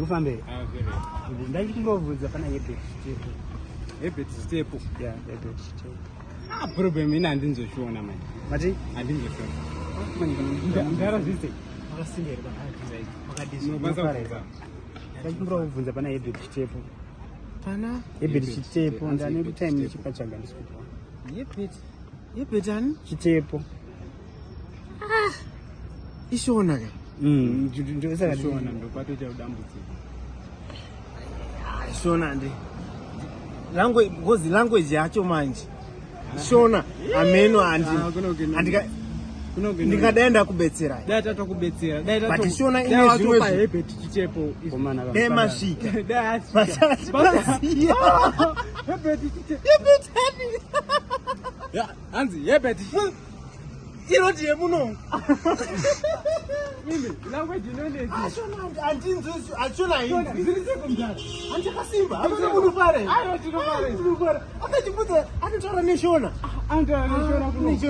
Zviri kufamba here? Ndachikumbobvunza pana Herbert Chitepo. Herbert Chitepo. Yeah, Herbert Chitepo. Ah, problem ina handinzoshiona manje. Mati? Handinzoshiona. Ndara zvise. Makasimba here bana? Makadizwa. Unokwanisa kubvunza. Ndachikumbira kubvunza pana Herbert Chitepo. Pana Herbert Chitepo, ndane time ndichipatsvaga ndisikupa. Herbert. Herbert ani? Chitepo. Ah. Ishona ka. Ndosaka Shona ndopatoita dambudziko. Ah, Shona ndi. Language because language yacho manje. Shona ameno andi. Ah, Andika ndikadai ndakubetserai. Dai tatokubetsera. Dai But Shona ine zvimwe Herbert Chitepo. Komana Dai masvika. Dai asvika. Pasati pasiya. Herbert Chitepo. Herbert ani? Ya, hanzi Herbert Chitepo. Iroti yemuno. Imi, language inonetsa. Shona handinzwi ashona hindi. Zviri sekumdara. Handakasimba. Hamuna munofara here? Aiwa, tinofara. Tinofara. Akachibvunza anotaura neshona. Anotaura neshona kuno. Neshona.